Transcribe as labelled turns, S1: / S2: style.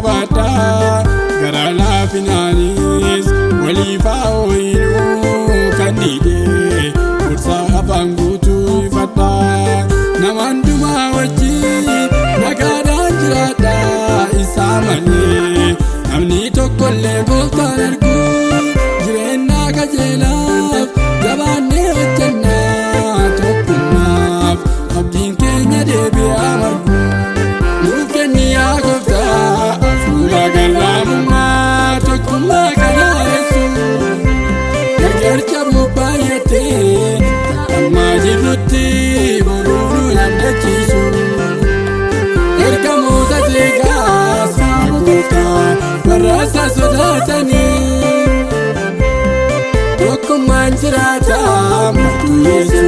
S1: qabaadhaa garaa laafinaanis waliifaa ooyinuu kan dhiidee gorsaa afaan guutuu ifadhaa nama hundumaa wajjin nagaadhaan jiraadhaa isaa malee namni tokkollee gooftaan argu jireenya qajeelaaf jabaannee hojjannaa tokkummaaf abdiin keenya deebi'aa margu nuuf kenni yaa gooftaa hafuura garraamummaa tokkummaa kanaa eessu gargar cabuu baay'atee ammaa jirrutti boruuf nu yaadachiisu. Ergamoota jeeqaas gooftaa warra isa sodaatanii tokkummaan jiraata martuu Yesuus.